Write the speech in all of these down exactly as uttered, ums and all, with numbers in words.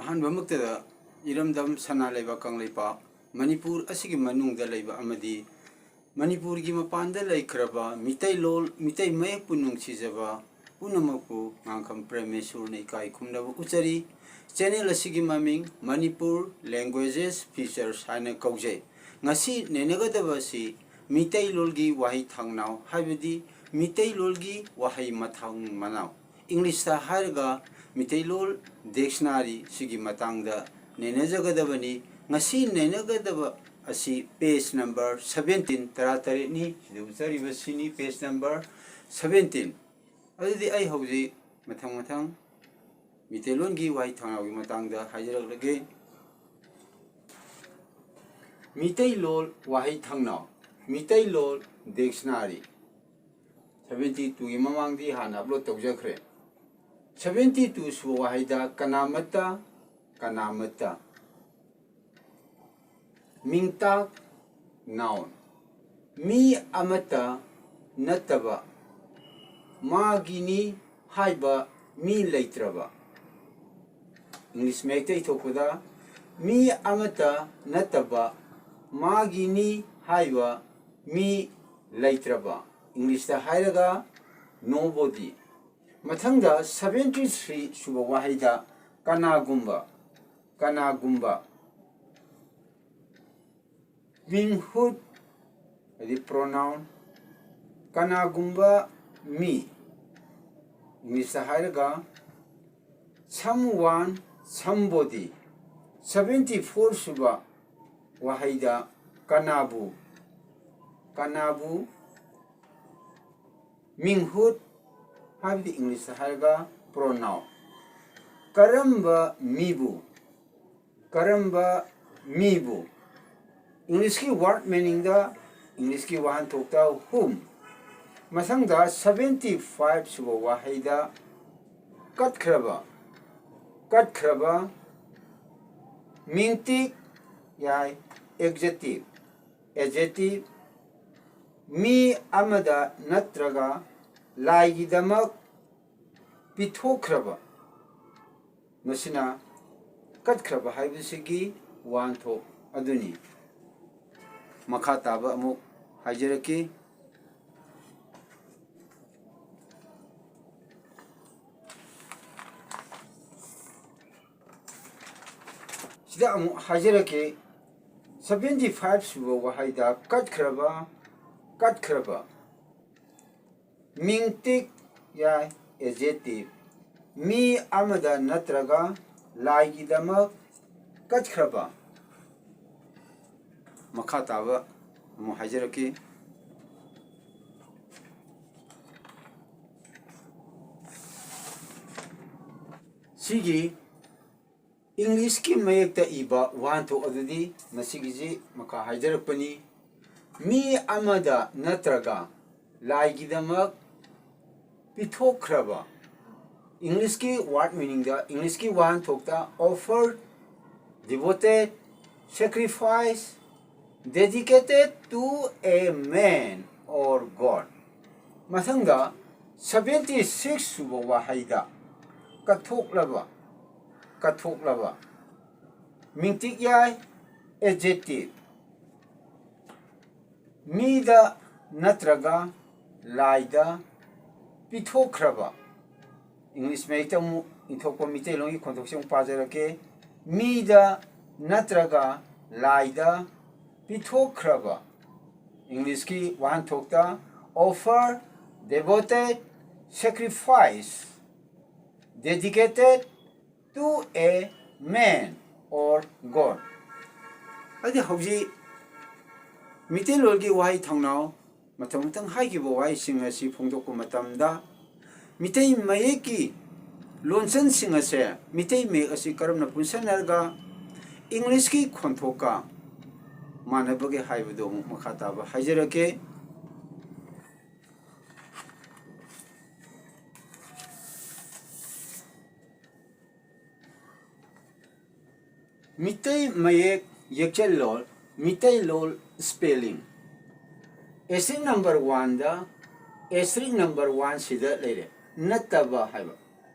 ꯑꯍꯥꯟꯕꯃꯛꯇꯗ ꯏꯔꯝꯗꯝ ꯁꯅꯥ ꯂꯩꯕꯥꯛ ꯀꯪꯂꯩꯄꯥꯛ ꯃꯅꯤꯄꯨꯔ ꯑꯁꯤꯒꯤ ꯃꯅꯨꯡꯗ ꯂꯩꯕ ꯑꯃꯗꯤ ꯃꯅꯤꯄꯨꯔꯒꯤ ꯃꯄꯥꯟꯗ ꯂꯩꯈ꯭ꯔꯕ ꯃꯤꯇꯩꯂꯣꯟ, ꯃꯤꯇꯩ ꯃꯌꯦꯛꯄꯨ ꯅꯨꯡꯁꯤꯖꯕ ꯄꯨꯝꯅꯃꯛꯄꯨ ꯉꯥꯡꯈꯝ ꯄ꯭ꯔꯦꯃꯦꯁꯣꯔꯅ ꯏꯀꯥꯏ ꯈꯨꯝꯅꯕ ꯎꯠꯆꯔꯤ꯫ ꯆꯦꯅꯦꯜ ꯑꯁꯤꯒꯤ ꯃꯃꯤꯡ ꯃꯅꯤꯄꯨꯔ ꯂꯦꯡꯒ꯭ꯋꯦꯖꯦꯁ ꯐꯤꯆꯔꯁ ꯍꯥꯏꯅ ꯀꯧꯖꯩ꯫ ꯉꯁꯤ ꯅꯩꯅꯒꯗꯕ ꯑꯁꯤ ꯃꯤꯇꯩꯂꯣꯟꯒꯤ ꯋꯥꯍꯩ ꯊꯥꯡꯅꯥꯎ, ꯍꯥꯏꯕꯗꯤ ꯃꯤꯇꯩꯂꯣꯟꯒꯤ ꯋꯥꯍꯩ ꯃꯊꯪ ꯃꯅꯥꯎ, ꯏꯪꯂꯤꯁꯇ ꯍꯥꯏꯔꯒ ꯃꯤꯇꯩꯂꯣꯟ ꯗꯤꯛꯁꯅꯥꯔꯤ ꯁꯤꯒꯤ ꯃꯇꯥꯡꯗ ꯅꯩꯅꯖꯒꯗꯕꯅꯤ꯫ ꯉꯁꯤ ꯅꯩꯅꯒꯗꯕ ꯑꯁꯤ ꯄꯦꯖ ꯅꯝꯕꯔ ꯁꯕꯦꯟꯇꯤꯟ, ꯇꯔꯥꯇꯔꯦꯠꯅꯤ꯫ ꯁꯤꯗ ꯎꯠꯆꯔꯤꯕꯁꯤꯅꯤ ꯄꯦꯖ ꯅꯝꯕꯔ ꯁꯕꯦꯟꯇꯤꯟ꯫ ꯑꯗꯨꯗꯤ ꯑꯩ ꯍꯧꯖꯤꯛ ꯃꯊꯪ ꯃꯊꯪ ꯃꯤꯇꯩꯂꯣꯟꯒꯤ ꯋꯥꯍꯩ ꯊꯥꯡꯅꯥꯎꯒꯤ ꯃꯇꯥꯡꯗ ꯍꯥꯏꯖꯔꯛꯂꯒꯦ꯫ ꯃꯤꯇꯩꯂꯣꯟ ꯋꯥꯍꯩ ꯊꯥꯡꯅꯥꯎ, ꯃꯤꯇꯩꯂꯣꯟ ꯗꯤꯛꯁꯅꯥꯔꯤ꯫ ꯁꯕꯦꯟꯇꯤ ꯇꯨꯒꯤ ꯃꯃꯥꯡꯗꯤ ꯍꯥꯟꯅ ꯑꯞꯂꯣꯗ ꯇꯧꯖꯈ꯭ꯔꯦ꯫ ꯁꯕꯦꯟꯇꯤ ꯇꯨ ꯁꯨꯕ ꯋꯥꯍꯩꯗ ꯀꯅꯥꯃꯠꯇ, ꯀꯅꯥꯃꯠꯇ꯫ ꯃꯤꯡꯇꯥꯛ, ꯅꯥꯎꯟ꯫ ꯃꯤ ꯑꯃꯠꯇ ꯅꯠꯇꯕ, ꯃꯥꯒꯤꯅꯤ ꯍꯥꯏꯕ ꯃꯤ ꯂꯩꯇ꯭ꯔꯕ꯫ ꯏꯪꯂꯤꯁ ꯃꯌꯦꯛꯇ ꯏꯊꯣꯛꯄꯗ, ꯃꯤ ꯑꯃꯠꯇ ꯅꯠꯇꯕ, ꯃꯥꯒꯤꯅꯤ ꯍꯥꯏꯕ ꯃꯤ ꯂꯩꯇ꯭ꯔꯕ꯫ ꯏꯪꯂꯤꯁꯇ ꯍꯥꯏꯔꯒ nobody꯫ ꯃꯊꯪꯗ ꯁꯕꯦꯟꯇꯤ ꯊ꯭ꯔꯤ ꯁꯨꯕ ꯋꯥꯍꯩꯗ ꯀꯅꯥꯒꯨꯝꯕ, ꯀꯅꯥꯒꯨꯝꯕ꯫ ꯃꯤꯡꯍꯨꯠ ꯍꯥꯏꯗꯤ ꯄ꯭ꯔꯣꯅꯥꯎꯟ꯫ ꯀꯅꯥꯒꯨꯝꯕ ꯃꯤ, ꯏꯪꯂꯤꯁꯇ ꯍꯥꯏꯔꯒ someone, somebody꯫ ꯁꯕꯦꯟꯇꯤ ꯐꯣꯔ ꯁꯨꯕ ꯋꯥꯍꯩꯗ ꯀꯅꯥꯕꯨ, ꯀꯅꯥꯕꯨ꯫ ꯃꯤꯡꯍꯨꯠ ꯍꯥꯏꯕꯗꯤ ꯏꯪꯂꯤꯁꯇ ꯍꯥꯏꯔꯒ ꯄ꯭ꯔꯣꯅꯥꯎꯟ꯫ ꯀꯔꯝꯕ ꯃꯤꯕꯨ, ꯀꯔꯝꯕ ꯃꯤꯕꯨ꯫ ꯏꯪꯂꯤꯁꯀꯤ ꯋꯥꯔꯗ ꯃꯤꯅꯤꯡꯗ, ꯏꯪꯂꯤꯁꯀꯤ ꯋꯥꯍꯟꯊꯣꯛꯇ whom꯫ ꯃꯊꯪꯗ ꯁꯕꯦꯟꯇꯤ ꯐꯥꯏꯚ ꯁꯨꯕ ꯋꯥꯍꯩꯗ ꯀꯠꯈ꯭ꯔꯕ, ꯀꯠꯈ꯭ꯔꯕ꯫ ꯃꯤꯡꯇꯤꯛ ꯌꯥꯏ, adjective, adjective꯫ ꯃꯤ ꯑꯃꯗ ꯅꯠꯇ꯭ꯔꯒ ꯂꯥꯏꯒꯤꯗꯃꯛ ꯄꯤꯊꯣꯛꯈ꯭ꯔꯕ꯫ ꯃꯁꯤꯅ ꯀꯠꯈ꯭ꯔꯕ ꯍꯥꯏꯕꯁꯤꯒꯤ ꯋꯥꯍꯟꯊꯣꯛ ꯑꯗꯨꯅꯤ꯫ ꯃꯈꯥ ꯇꯥꯕ ꯑꯃꯨꯛ ꯍꯥꯏꯖꯔꯛꯀꯦ꯫ ꯁꯤꯗ ꯑꯃꯨꯛ ꯍꯥꯏꯖꯔꯛꯀꯦ, ꯁꯚꯦꯟꯇꯤ ꯐꯥꯏꯚ ꯁꯨꯕ ꯋꯥꯍꯩꯗ ꯀꯠꯈ꯭ꯔꯕ, ꯀꯠꯈ꯭ꯔꯕ꯫ ꯃꯤꯡꯇꯤꯛ ꯌꯥꯏ, adjective꯫ ꯃꯤ ꯑꯃꯗ ꯅꯠꯇ꯭ꯔꯒ ꯂꯥꯏꯒꯤꯗꯃꯛ ꯀꯠꯈ꯭ꯔꯕ꯫ ꯃꯈꯥ ꯇꯥꯕ ꯑꯃꯨꯛ ꯍꯥꯏꯖꯔꯛꯀꯦ꯫ ꯁꯤꯒꯤ ꯏꯪꯂꯤꯁꯀꯤ ꯃꯌꯦꯛꯇ ꯏꯕ ꯋꯥꯍꯟꯊꯣꯛ ꯑꯗꯨꯗꯤ ꯃꯁꯤꯒꯤꯁꯤ ꯃꯈꯥ ꯍꯥꯏꯖꯔꯛꯄꯅꯤ꯫ ꯃꯤ ꯑꯃꯗ ꯅꯠꯇ꯭ꯔꯒ ꯂꯥꯏꯒꯤꯗꯃꯛ ꯄꯤꯊꯣꯛꯈ꯭ꯔꯕ꯫ ꯏꯪꯂꯤꯁꯀꯤ word meaningꯗ, ꯏꯪꯂꯤꯁꯀꯤ ꯋꯥꯍꯟꯊꯣꯛꯇ offer, devoted, sacrifice, dedicated to a man or god꯫ ꯃꯊꯪꯗ ꯁꯚꯦꯟꯇꯤ ꯁꯤꯛꯁ ꯁꯨꯕ ꯋꯥꯍꯩꯗ ꯀꯠꯊꯣꯛꯂꯕ, ꯀꯠꯊꯣꯛꯂꯕ꯫ ꯃꯤꯡꯇꯤꯛ ꯌꯥꯏ, adjective꯫ ꯃꯤꯗ ꯅꯠꯇ꯭ꯔꯒ ꯂꯥꯏꯗ ꯄꯤꯊꯣꯛꯈ꯭ꯔꯕ꯫ ꯏꯪꯂꯤꯁ ꯃꯌꯦꯛꯇ ꯑꯃꯨꯛ ꯏꯟꯊꯣꯛꯄ ꯃꯤꯇꯩꯂꯣꯟꯒꯤ ꯈꯣꯟꯊꯣꯛꯁꯦ ꯑꯃꯨꯛ ꯄꯥꯖꯔꯛꯀꯦ꯫ ꯃꯤꯗ ꯅꯠꯇ꯭ꯔꯒ ꯂꯥꯏꯗ ꯄꯤꯊꯣꯛꯈ꯭ꯔꯕ꯫ ꯏꯪꯂꯤꯁꯀꯤ ꯋꯥꯍꯟꯊꯣꯛꯇ offer, devoted, sacrifice, dedicated to a man or god꯫ ꯑꯗꯨꯗꯤ ꯍꯧꯖꯤꯛ ꯃꯤꯇꯩꯂꯣꯟꯒꯤ ꯋꯥꯍꯩ ꯊꯧꯅꯥꯎ ꯃꯊꯪ ꯃꯊꯪ ꯍꯥꯏꯈꯤꯕ ꯋꯥꯍꯩꯁꯤꯡ ꯑꯁꯤ ꯐꯣꯡꯗꯣꯛꯄ ꯃꯇꯝꯗ ꯃꯤꯇꯩ ꯃꯌꯦꯛꯀꯤ ꯂꯣꯟꯆꯟꯁꯤꯡ ꯑꯁꯦ ꯃꯤꯇꯩ ꯃꯌꯦꯛ ꯑꯁꯤ ꯀꯔꯝꯅ ꯄꯨꯟꯁꯤꯟꯅꯔꯒ ꯏꯪꯂꯤꯁꯀꯤ ꯈꯣꯟꯊꯣꯛꯀ ꯃꯥꯟꯅꯕꯒꯦ ꯍꯥꯏꯕꯗꯨ ꯑꯃꯨꯛ ꯃꯈꯥ ꯇꯥꯕ ꯍꯥꯏꯖꯔꯛꯀꯦ꯫ ꯃꯤꯇꯩ ꯃꯌꯦꯛ ꯌꯦꯛꯆꯜꯂꯣꯜ, ꯃꯤꯇꯩꯂꯣꯟ spelling꯫ ꯑꯦꯁꯇ꯭ꯔꯤꯛ ꯅꯝꯕꯔ ꯋꯥꯟꯗ, ꯑꯦꯁꯇ꯭ꯔꯤꯛ ꯅꯝꯕꯔ ꯋꯥꯟꯁꯤꯗ ꯂꯩꯔꯦ, ꯅꯠꯇꯕ ꯍꯥꯏꯕ꯫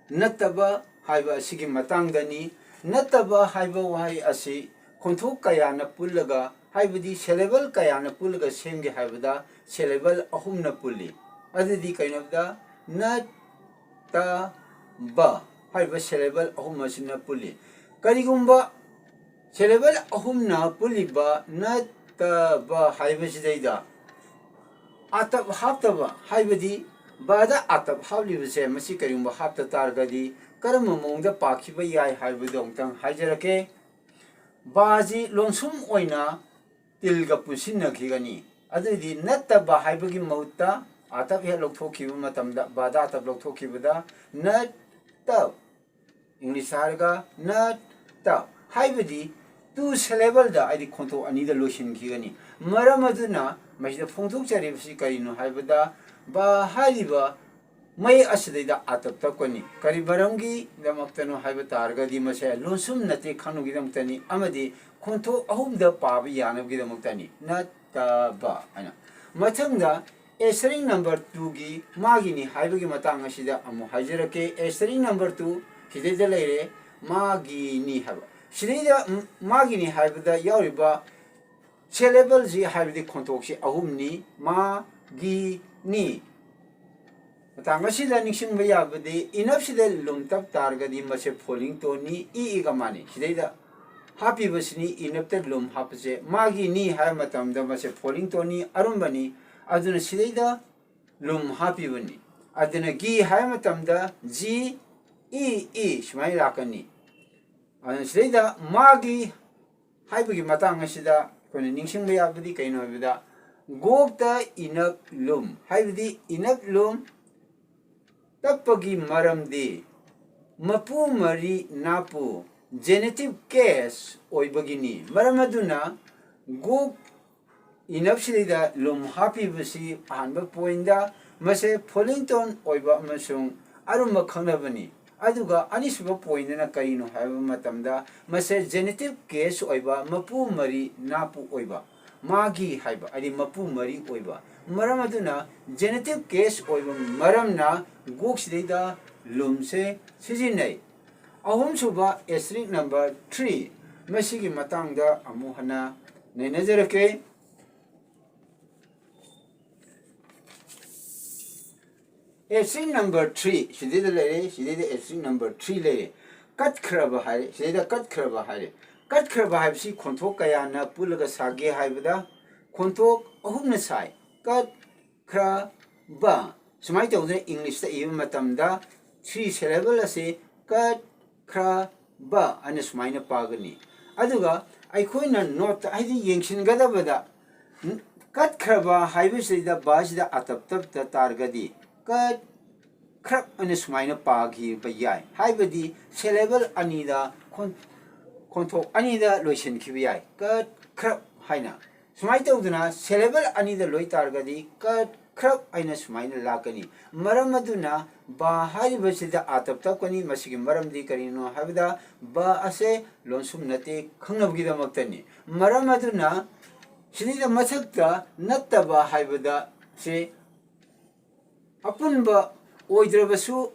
ꯅꯠꯇꯕ ꯍꯥꯏꯕ ꯑꯁꯤꯒꯤ ꯃꯇꯥꯡꯗꯅꯤ꯫ ꯅꯠꯇꯕ ꯍꯥꯏꯕ ꯋꯥꯍꯩ ꯑꯁꯤ ꯈꯣꯟꯊꯣꯛ ꯀꯌꯥꯅ ꯄꯨꯜꯂꯒ, ꯍꯥꯏꯕꯗꯤ syllable ꯀꯌꯥꯅ ꯄꯨꯜꯂꯒ ꯁꯦꯝꯒꯦ ꯍꯥꯏꯕꯗ syllable ꯑꯍꯨꯝꯅ ꯄꯨꯜꯂꯤ꯫ ꯑꯗꯨꯗꯤ ꯀꯩꯅꯣꯗ ꯅꯠꯇꯕ ꯍꯥꯏꯕ syllable ꯑꯍꯨꯝ ꯑꯁꯤꯅ ꯄꯨꯜꯂꯤ꯫ ꯀꯔꯤꯒꯨꯝꯕ syllable ꯑꯍꯨꯝꯅ ꯄꯨꯜꯂꯤꯕ ꯅꯠꯇꯕ ꯍꯥꯏꯕꯁꯤꯗꯩꯗ ꯑꯇꯞ ꯍꯥꯞꯇꯕ, ꯍꯥꯏꯕꯗꯤ ꯕꯥꯗ ꯑꯇꯞ ꯍꯥꯞꯂꯤꯕꯁꯦ, ꯃꯁꯤ ꯀꯔꯤꯒꯨꯝꯕ ꯍꯥꯞꯇ ꯇꯥꯔꯒꯗꯤ ꯀꯔꯝꯕ ꯃꯑꯣꯡꯗ ꯄꯥꯈꯤꯕ ꯌꯥꯏ ꯍꯥꯏꯕꯗꯨ ꯑꯃꯨꯛꯇꯪ ꯍꯥꯏꯖꯔꯛꯀꯦ꯫ ꯕꯥꯁꯤ ꯂꯣꯟꯁꯨꯝ ꯑꯣꯏꯅ ꯇꯤꯜꯒ ꯄꯨꯟꯁꯤꯟꯅꯈꯤꯒꯅꯤ꯫ ꯑꯗꯨꯗꯤ ꯅꯠꯇꯕ ꯍꯥꯏꯕꯒꯤ ꯃꯍꯨꯠꯇ ꯑꯇꯞ ꯍꯦꯛ ꯂꯧꯊꯣꯛꯈꯤꯕ ꯃꯇꯝꯗ, ꯕꯥꯗ ꯑꯇꯞ ꯂꯧꯊꯣꯛꯈꯤꯕꯗ ꯅꯠꯇꯞ, ꯏꯪꯂꯤꯁ ꯍꯥꯏꯔꯒ ꯅꯠꯇꯞ, ꯍꯥꯏꯕꯗꯤ two syllableꯗ, ꯍꯥꯏꯗꯤ ꯈꯣꯟꯊꯣꯛ ꯑꯅꯤꯗ ꯂꯣꯏꯁꯤꯟꯈꯤꯒꯅꯤ꯫ ꯃꯔꯝ ꯑꯗꯨꯅ ꯃꯁꯤꯗ ꯐꯣꯡꯗꯣꯛꯆꯔꯤꯕꯁꯤ ꯀꯔꯤꯅꯣ ꯍꯥꯏꯕꯗ, ꯕꯥ ꯍꯥꯏꯔꯤꯕ ꯃꯌꯦꯛ ꯑꯁꯤꯗꯩꯗ ꯑꯇꯞ ꯇꯞꯀꯅꯤ꯫ ꯀꯔꯤ ꯃꯔꯝꯒꯤꯗꯃꯛꯇꯅꯣ ꯍꯥꯏꯕ ꯇꯥꯔꯒꯗꯤ, ꯃꯁꯦ ꯂꯣꯟꯁꯨꯝ ꯅꯠꯇꯦ ꯈꯪꯅꯕꯒꯤꯗꯃꯛꯇꯅꯤ ꯑꯃꯗꯤ ꯈꯣꯟꯊꯣꯛ ꯑꯍꯨꯝꯗ ꯄꯥꯕ ꯌꯥꯅꯕꯒꯤꯗꯃꯛꯇꯅꯤ꯫ ꯅꯠꯇꯕ ꯍꯥꯏꯅ꯫ ꯃꯊꯪꯗ asterisk number twoꯒꯤ ꯃꯥꯒꯤꯅꯤ ꯍꯥꯏꯕꯒꯤ ꯃꯇꯥꯡ ꯑꯁꯤꯗ ꯑꯃꯨꯛ ꯍꯥꯏꯖꯔꯛꯀꯦ꯫ Asterisk number two ꯁꯤꯗꯩꯗ ꯂꯩꯔꯦ, ꯃꯥꯒꯤꯅꯤ ꯍꯥꯏꯕ꯫ ꯁꯤꯗꯩꯗ ꯃꯥꯒꯤꯅꯤ ꯍꯥꯏꯕꯗ ꯌꯥꯎꯔꯤꯕ syllableꯁꯤ, ꯍꯥꯏꯕꯗꯤ ꯈꯣꯟꯊꯣꯛꯁꯤ ꯑꯍꯨꯝꯅꯤ, ꯃꯥ, ꯒꯤ, ꯅꯤ꯫ ꯃꯇꯥꯡ ꯑꯁꯤꯗ ꯅꯤꯡꯁꯤꯡꯕ ꯌꯥꯕꯗꯤ, ꯏꯅꯞꯁꯤꯗ ꯂꯨꯝ ꯇꯞ ꯇꯥꯔꯒꯗꯤ ꯃꯁꯦ falling toneꯅꯤ, ꯏ, ꯏꯒ ꯃꯥꯟꯅꯩ꯫ ꯁꯤꯗꯩꯗ ꯍꯥꯞꯄꯤꯕꯁꯤꯅꯤ, ꯏꯅꯞꯇ ꯂꯨꯝ ꯍꯥꯞꯄꯁꯦ꯫ ꯃꯥꯒꯤꯅꯤ ꯍꯥꯏꯕ ꯃꯇꯝꯗ ꯃꯁꯦ falling toneꯅꯤ, ꯑꯔꯨꯝꯕꯅꯤ, ꯑꯗꯨꯅ ꯁꯤꯗꯩꯗ ꯂꯨꯝ ꯍꯥꯞꯄꯤꯕꯅꯤ꯫ ꯑꯗꯨꯅ ꯒꯤ ꯍꯥꯏꯕ ꯃꯇꯝꯗ ꯖꯤ, ꯏ, ꯏ ꯁꯨꯃꯥꯏꯅ ꯂꯥꯛꯀꯅꯤ꯫ ꯑꯗꯨꯅ ꯁꯤꯗꯩꯗ ꯃꯥꯒꯤ ꯍꯥꯏꯕꯒꯤ ꯃꯇꯥꯡ ꯑꯁꯤꯗ ꯑꯩꯈꯣꯏꯅ ꯅꯤꯡꯁꯤꯡꯕ ꯌꯥꯕꯗꯤ ꯀꯩꯅꯣ ꯍꯥꯏꯕꯗ, ꯒꯣꯛꯇ ꯏꯅꯞ ꯂꯨꯝ, ꯍꯥꯏꯕꯗꯤ ꯏꯅꯞ ꯂꯨꯝ ꯇꯞꯄꯒꯤ ꯃꯔꯝꯗꯤ ꯃꯄꯨ ꯃꯔꯤ ꯅꯥꯄꯨ genitive case ꯑꯣꯏꯕꯒꯤꯅꯤ꯫ ꯃꯔꯝ ꯑꯗꯨꯅ ꯒꯣꯛ ꯏꯅꯞꯁꯤꯗꯩꯗ ꯂꯨꯝ ꯍꯥꯞꯄꯤꯕꯁꯤ ꯑꯍꯥꯟꯕ pointꯗ ꯃꯁꯦ falling tone ꯑꯣꯏꯕ ꯑꯃꯁꯨꯡ ꯑꯔꯨꯝꯕ ꯈꯪꯅꯕꯅꯤ꯫ ꯑꯗꯨꯒ ꯑꯅꯤꯁꯨꯕ pointꯗꯅ ꯀꯔꯤꯅꯣ ꯍꯥꯏꯕ ꯃꯇꯝꯗ, ꯃꯁꯦ genitive case ꯑꯣꯏꯕ, ꯃꯄꯨ ꯃꯔꯤ ꯅꯥꯄꯨ ꯑꯣꯏꯕ, ꯃꯥꯒꯤ ꯍꯥꯏꯕ, ꯍꯥꯏꯗꯤ ꯃꯄꯨ ꯃꯔꯤ ꯑꯣꯏꯕ꯫ ꯃꯔꯝ ꯑꯗꯨꯅ genitive case ꯑꯣꯏꯕ ꯃꯔꯝꯅ ꯒꯣꯛꯁꯤꯗꯩꯗ ꯂꯨꯝꯁꯦ ꯁꯤꯖꯤꯟꯅꯩ꯫ ꯑꯍꯨꯝꯁꯨꯕ ꯑꯦꯁꯇ꯭ꯔꯤꯛ ꯅꯝꯕꯔ ꯊ꯭ꯔꯤ, ꯃꯁꯤꯒꯤ ꯃꯇꯥꯡꯗ ꯑꯃꯨꯛ ꯍꯟꯅ ꯅꯩꯅꯖꯔꯛꯀꯦ꯫ ꯑꯦꯁꯇ꯭ꯔꯤꯛ ꯅꯝꯕꯔ ꯊ꯭ꯔꯤ ꯁꯤꯗꯩꯗ ꯂꯩꯔꯦ, ꯁꯤꯗꯩꯗ ꯑꯦꯁꯇ꯭ꯔꯤꯛ ꯅꯝꯕꯔ ꯊ꯭ꯔꯤ ꯂꯩꯔꯦ꯫ ꯀꯠꯈ꯭ꯔꯕ ꯍꯥꯏꯔꯦ, ꯁꯤꯗꯩꯗ ꯀꯠꯈ꯭ꯔꯕ ꯍꯥꯏꯔꯦ꯫ ꯀꯠꯈ꯭ꯔꯕ ꯍꯥꯏꯕꯁꯤ ꯈꯣꯟꯊꯣꯛ ꯀꯌꯥꯅ ꯄꯨꯜꯂꯒ ꯁꯥꯒꯦ ꯍꯥꯏꯕꯗ ꯈꯣꯟꯊꯣꯛ ꯑꯍꯨꯝꯅ ꯁꯥꯏ꯫ ꯀꯠ, ꯈ꯭ꯔ, ꯕ꯫ ꯁꯨꯃꯥꯏꯅ ꯇꯧꯗꯅ ꯏꯪꯂꯤꯁꯇ ꯏꯕ ꯃꯇꯝꯗ ꯊ꯭ꯔꯤ ꯁꯤꯂꯦꯕꯜ ꯑꯁꯤ ꯀꯠ, ꯈ꯭ꯔ, ꯕ ꯑꯅ ꯁꯨꯃꯥꯏꯅ ꯄꯥꯒꯅꯤ꯫ ꯑꯗꯨꯒ ꯑꯩꯈꯣꯏꯅ ꯅꯣꯠꯇ, ꯍꯥꯏꯗꯤ ꯌꯦꯡꯁꯤꯟꯒꯗꯕꯗ, ꯀꯠꯈ꯭ꯔꯕ ꯍꯥꯏꯕꯁꯤꯗ ꯕꯁꯤꯗ ꯑꯇꯞ ꯇꯞꯇ ꯇꯥꯔꯒꯗꯤ ꯀꯠ, ꯈ꯭ꯔꯞ ꯑꯅ ꯁꯨꯃꯥꯏꯅ ꯄꯥꯈꯤꯕ ꯌꯥꯏ꯫ ꯍꯥꯏꯕꯗꯤ ꯁꯤꯂꯦꯕꯜ ꯑꯅꯤꯗ ꯈꯣꯟ-, ꯈꯣꯟꯊꯣꯛ ꯑꯅꯤꯗ ꯂꯣꯏꯁꯤꯟꯈꯤꯕ ꯌꯥꯏ꯫ ꯀꯠ, ꯈ꯭ꯔꯞ ꯍꯥꯏꯅ꯫ ꯁꯨꯃꯥꯏꯅ ꯇꯧꯗꯅ ꯁꯤꯂꯦꯕꯜ ꯑꯅꯤꯗ ꯂꯣꯏ ꯇꯥꯔꯒꯗꯤ ꯀꯠ, ꯈ꯭ꯔꯞ ꯍꯥꯏꯅ ꯁꯨꯃꯥꯏꯅ ꯂꯥꯛꯀꯅꯤ꯫ ꯃꯔꯝ ꯑꯗꯨꯅ ꯕꯥ ꯍꯥꯏꯔꯤꯕꯁꯤꯗ ꯑꯥꯇꯞ ꯇꯞꯀꯅꯤ꯫ ꯃꯁꯤꯒꯤ ꯃꯔꯝꯗꯤ ꯀꯔꯤꯅꯣ ꯍꯥꯏꯕꯗ ꯕꯥ ꯑꯁꯦ ꯂꯣꯟꯁꯨꯝ ꯅꯠꯇꯦ ꯈꯪꯅꯕꯒꯤꯗꯃꯛꯇꯅꯤ꯫ ꯃꯔꯝ ꯑꯗꯨꯅ ꯁꯤꯗꯩꯗ ꯃꯊꯛꯇ ꯅꯠꯇꯕ ꯍꯥꯏꯕꯗ ꯁꯤ ꯑꯄꯨꯟꯕ ꯑꯣꯏꯗ꯭ꯔꯕꯁꯨ,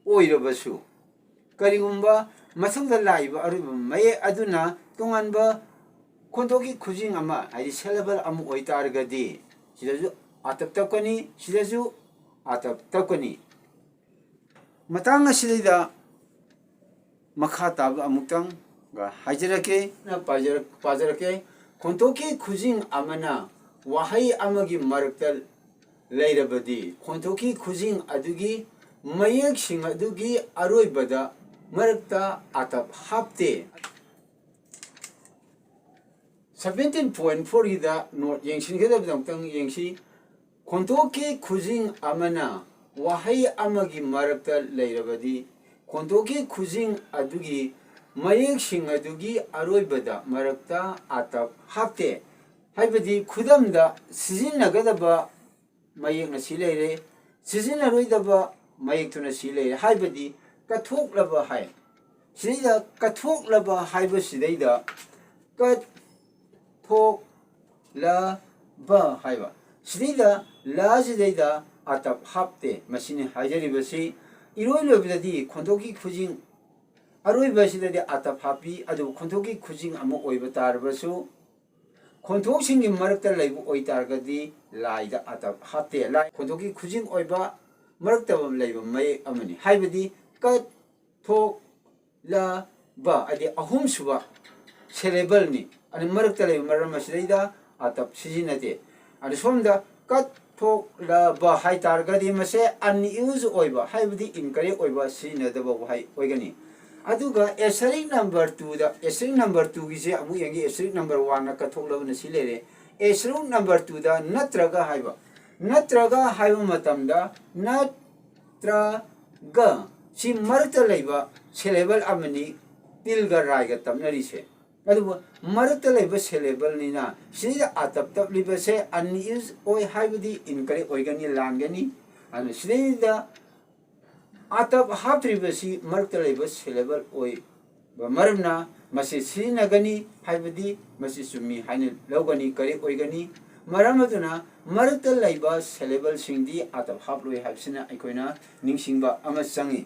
ꯑꯣꯏꯔꯕꯁꯨ, ꯀꯔꯤꯒꯨꯝꯕ ꯃꯊꯪꯗ ꯂꯥꯛꯏꯕ ꯑꯔꯣꯏꯕ ꯃꯌꯦꯛ ꯑꯗꯨꯅ ꯇꯣꯉꯥꯟꯕ ꯈꯣꯟꯊꯣꯛꯀꯤ ꯈꯨꯖꯤꯡ ꯑꯃ, ꯍꯥꯏꯗꯤ ꯁꯦꯂꯦꯕꯜ ꯑꯃ ꯑꯣꯏꯇꯥꯔꯒꯗꯤ, ꯁꯤꯗꯁꯨ ꯑꯥꯇꯞ ꯇꯞꯀꯅꯤ, ꯁꯤꯗꯁꯨ ꯑꯥꯇꯞ ꯇꯞꯀꯅꯤ꯫ ꯃꯇꯥꯡ ꯑꯁꯤꯗꯩꯗ ꯃꯈꯥ ꯇꯥꯕ ꯑꯃꯨꯛꯇꯪꯒ ꯍꯥꯏꯖꯔꯛꯀꯦ, ꯄꯥꯖꯔꯛ-, ꯄꯥꯖꯔꯛꯀꯦ꯫ ꯈꯣꯟꯊꯣꯛꯀꯤ ꯈꯨꯖꯤꯡ ꯑꯃꯅ ꯋꯥꯍꯩ ꯑꯃꯒꯤ ꯃꯔꯛꯇ ꯂꯩꯔꯕꯗꯤ, ꯈꯣꯟꯊꯣꯛꯀꯤ ꯈꯨꯖꯤꯡ ꯑꯗꯨꯒꯤ ꯃꯌꯦꯛꯁꯤꯡ ꯑꯗꯨꯒꯤ ꯑꯔꯣꯏꯕꯗ ꯃꯔꯛꯇ ꯑꯥꯇꯞ ꯍꯥꯞꯇꯦ꯫ ꯁꯕꯦꯟꯇꯤꯟ ꯄꯣꯏꯟ ꯐꯣꯔꯒꯤꯗ ꯅꯣꯠ ꯌꯦꯡꯁꯤꯟꯒꯗꯕꯗꯣ ꯑꯃꯨꯛꯇꯪ ꯌꯦꯡꯁꯤ꯫ ꯈꯣꯟꯊꯣꯛꯀꯤ ꯈꯨꯖꯤꯡ ꯑꯃꯅ ꯋꯥꯍꯩ ꯑꯃꯒꯤ ꯃꯔꯛꯇ ꯂꯩꯔꯕꯗꯤ, ꯈꯣꯟꯊꯣꯛꯀꯤ ꯈꯨꯖꯤꯡ ꯑꯗꯨꯒꯤ ꯃꯌꯦꯛꯁꯤꯡ ꯑꯗꯨꯒꯤ ꯑꯔꯣꯏꯕꯗ ꯃꯔꯛꯇ ꯑꯥꯇꯞ ꯍꯥꯞꯇꯦ꯫ ꯍꯥꯏꯕꯗꯤ ꯈꯨꯗꯝꯗ ꯁꯤꯖꯤꯟꯅꯒꯗꯕ ꯃꯌꯦꯛꯅ ꯁꯤ ꯂꯩꯔꯦ, ꯁꯤꯖꯤꯟꯅꯔꯣꯏꯗꯕ ꯃꯌꯦꯛꯇꯨꯅ ꯁꯤ ꯂꯩꯔꯦ꯫ ꯍꯥꯏꯕꯗꯤ ꯀꯠꯊꯣꯛꯂꯕ ꯍꯥꯏ꯫ ꯁꯤꯗꯩꯗ ꯀꯠꯊꯣꯛꯂꯕ ꯍꯥꯏꯕꯁꯤꯗꯩꯗ ꯀꯠ, ꯊꯣꯛ, ꯂ, ꯕ ꯍꯥꯏꯕ꯫ ꯁꯤꯗꯩꯗ ꯂ ꯁꯤꯗꯩꯗ ꯑꯥꯇꯞ ꯍꯥꯞꯇꯦ꯫ ꯃꯁꯤꯅꯤ ꯍꯥꯏꯖꯔꯤꯕꯁꯤ꯫ ꯏꯔꯣꯏ ꯂꯣꯏꯕꯗꯗꯤ ꯈꯣꯟꯊꯣꯛꯀꯤ ꯈꯨꯖꯤꯡ ꯑꯔꯣꯏꯕꯁꯤꯗꯗꯤ ꯑꯇꯞ ꯍꯥꯞꯄꯤ꯫ ꯑꯗꯨꯕꯨ ꯈꯣꯟꯊꯣꯛꯀꯤ ꯈꯨꯖꯤꯡ ꯑꯃ ꯑꯣꯏꯕ ꯇꯥꯔꯕꯁꯨ, ꯈꯣꯟꯊꯣꯛꯁꯤꯡꯒꯤ ꯃꯔꯛꯇ ꯂꯩꯕ ꯑꯣꯏꯇꯥꯔꯒꯗꯤ ꯂꯥꯏꯗ ꯑꯇꯞ ꯍꯥꯞꯇꯦ꯫ ꯂꯥꯏ ꯈꯣꯟꯊꯣꯛꯀꯤ ꯈꯨꯖꯤꯡ ꯑꯣꯏꯕ ꯃꯔꯛꯇ ꯂꯩꯕ ꯃꯌꯦꯛ ꯑꯃꯅꯤ꯫ ꯍꯥꯏꯕꯗꯤ ꯀ, ꯊꯣꯛ, ꯂ, ꯕ ꯍꯥꯏꯗꯤ ꯑꯍꯨꯝꯁꯨꯕ syllable ꯅꯤ꯫ ꯑꯗꯨ ꯃꯔꯛꯇ ꯂꯩꯕ ꯃꯔꯝ ꯑꯁꯤꯗꯩꯗ ꯑꯇꯞ ꯁꯤꯖꯤꯟꯅꯗꯦ꯫ ꯑꯗꯨ ꯁꯣꯝꯗ ꯀ, ꯊꯣꯛ, ꯂ, ꯕ ꯍꯥꯏ ꯇꯥꯔꯒꯗꯤ ꯃꯁꯦ unused ꯑꯣꯏꯕ, ꯍꯥꯏꯕꯗꯤ incorrect ꯑꯣꯏꯕ, ꯁꯤꯖꯤꯟꯅꯗꯕ ꯋꯥꯍꯩ ꯑꯣꯏꯒꯅꯤ꯫ ꯑꯗꯨꯒ asterisk number two ꯗ, asterisk number two ꯒꯤꯁꯦ ꯑꯃꯨꯛ ꯌꯦꯡꯒꯦ꯫ Asterisk number one ꯅ ꯀ, ꯊꯣꯛ, ꯂ, ꯕ ꯅ ꯁꯤ ꯂꯩꯔꯦ꯫ Asterisk number two ꯗ ꯅꯠꯇ꯭ꯔꯒ ꯍꯥꯏꯕ, ꯅꯠꯇ꯭ꯔꯒ ꯍꯥꯏꯕ ꯃꯇꯝꯗ ꯅꯠ, ꯇ꯭ꯔ, ꯒ ꯁꯤ ꯃꯔꯛꯇ ꯂꯩꯕ syllable ꯑꯃꯅꯤ ꯇꯤꯜꯒ ꯔꯥꯏꯒ ꯇꯞꯅꯔꯤꯁꯦ꯫ ꯑꯗꯨꯕꯨ ꯃꯔꯛꯇ ꯂꯩꯕ syllable ꯅꯤꯅ ꯁꯤꯗ ꯑꯇꯞ ꯇꯞꯂꯤꯕꯁꯦ unused ꯑꯣꯏ ꯍꯥꯏꯕꯗꯤ incorrect ꯑꯣꯏꯒꯅꯤ, ꯂꯥꯟꯒꯅꯤ꯫ ꯑꯗꯨꯅ ꯁꯤꯗꯩꯗ ꯑꯇꯞ ꯍꯥꯞꯇ꯭ꯔꯤꯕꯁꯤ ꯃꯔꯛꯇ ꯂꯩꯕ syllable ꯑꯣꯏꯕ ꯃꯔꯝꯅ ꯃꯁꯤ ꯁꯤꯖꯤꯟꯅꯒꯅꯤ, ꯍꯥꯏꯕꯗꯤ ꯃꯁꯤ ꯆꯨꯝꯃꯤ ꯍꯥꯏꯅ ꯂꯧꯒꯅꯤ, correct ꯑꯣꯏꯒꯅꯤ꯫ ꯃꯔꯝ ꯑꯗꯨꯅ ꯃꯔꯛꯇ ꯂꯩꯕ syllable ꯁꯤꯡꯗꯤ ꯑꯇꯞ ꯍꯥꯞꯂꯣꯏ ꯍꯥꯏꯕꯁꯤꯅ ꯑꯩꯈꯣꯏꯅ ꯅꯤꯡꯁꯤꯡꯕ ꯑꯃ ꯆꯪꯏ꯫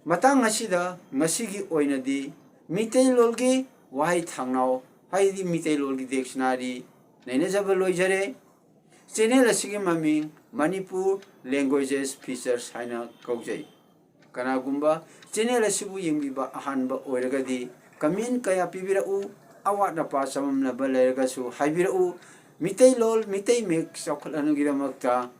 ꯃꯇꯥꯡ ꯑꯁꯤꯗ ꯉꯁꯤꯒꯤ ꯑꯣꯏꯅꯗꯤ ꯃꯤꯇꯩꯂꯣꯟꯒꯤ ꯋꯥꯍꯩ ꯊꯥꯡꯅꯥꯎ, ꯍꯥꯏꯗꯤ ꯃꯤꯇꯩꯂꯣꯟꯒꯤ dictionary ꯅꯩꯅꯖꯕ ꯂꯣꯏꯖꯔꯦ꯫ Channel ꯑꯁꯤꯒꯤ ꯃꯃꯤꯡ Manipur Languages Features ꯍꯥꯏꯅ ꯀꯧꯖꯩ꯫ ꯀꯅꯥꯒꯨꯝꯕ channel ꯑꯁꯤꯕꯨ ꯌꯦꯡꯕꯤꯕ ꯑꯍꯥꯟꯕ ꯑꯣꯏꯔꯒꯗꯤ comment ꯀꯌꯥ ꯄꯤꯕꯤꯔꯛꯎ, ꯑꯋꯥꯠ ꯑꯄꯥ ꯆꯃꯝꯅꯕ ꯂꯩꯔꯒꯁꯨ ꯍꯥꯏꯕꯤꯔꯛꯎ꯫ ꯃꯤꯇꯩꯂꯣꯟ, ꯃꯤꯇꯩ ꯃꯌꯦꯛ ꯆꯥꯎꯈꯠꯍꯟꯅꯕꯒꯤꯗꯃꯛꯇ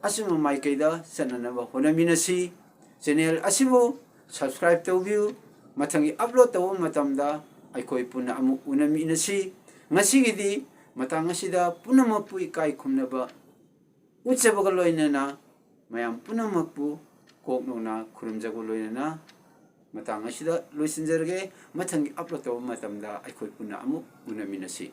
ꯑꯆꯨꯝꯕ ꯃꯥꯏꯀꯩꯗ ꯆꯠꯅꯅꯕ ꯍꯣꯠꯅꯃꯤꯟꯅꯁꯤ꯫ Channel ꯑꯁꯤꯕꯨ subscribe ꯇꯧꯕꯤꯌꯨ꯫ ꯃꯊꯪꯒꯤ upload ꯇꯧꯕ ꯃꯇꯝꯗ ꯑꯩꯈꯣꯏ ꯄꯨꯟꯅ ꯑꯃꯨꯛ ꯎꯅꯃꯤꯟꯅꯁꯤ꯫ ꯉꯁꯤꯒꯤꯗꯤ ꯃꯇꯥꯡ ꯑꯁꯤꯗ ꯄꯨꯝꯅꯃꯛꯄꯨ ꯏꯀꯥꯏ ꯈꯨꯝꯅꯕ ꯎꯠꯆꯕꯒ ꯂꯣꯏꯅꯅ ꯃꯌꯥꯝ ꯄꯨꯝꯅꯃꯛꯄꯨ ꯀꯣꯛ ꯅꯧꯅ ꯈꯨꯔꯨꯝꯖꯕ ꯂꯣꯏꯅꯅ ꯃꯇꯥꯡ ꯑꯁꯤꯗ ꯂꯣꯏꯁꯤꯟꯖꯔꯒꯦ꯫ ꯃꯊꯪꯒꯤ upload ꯇꯧꯕ ꯃꯇꯝꯗ ꯑꯩꯈꯣꯏ ꯄꯨꯟꯅ ꯑꯃꯨꯛ ꯎꯅꯃꯤꯟꯅꯁꯤ꯫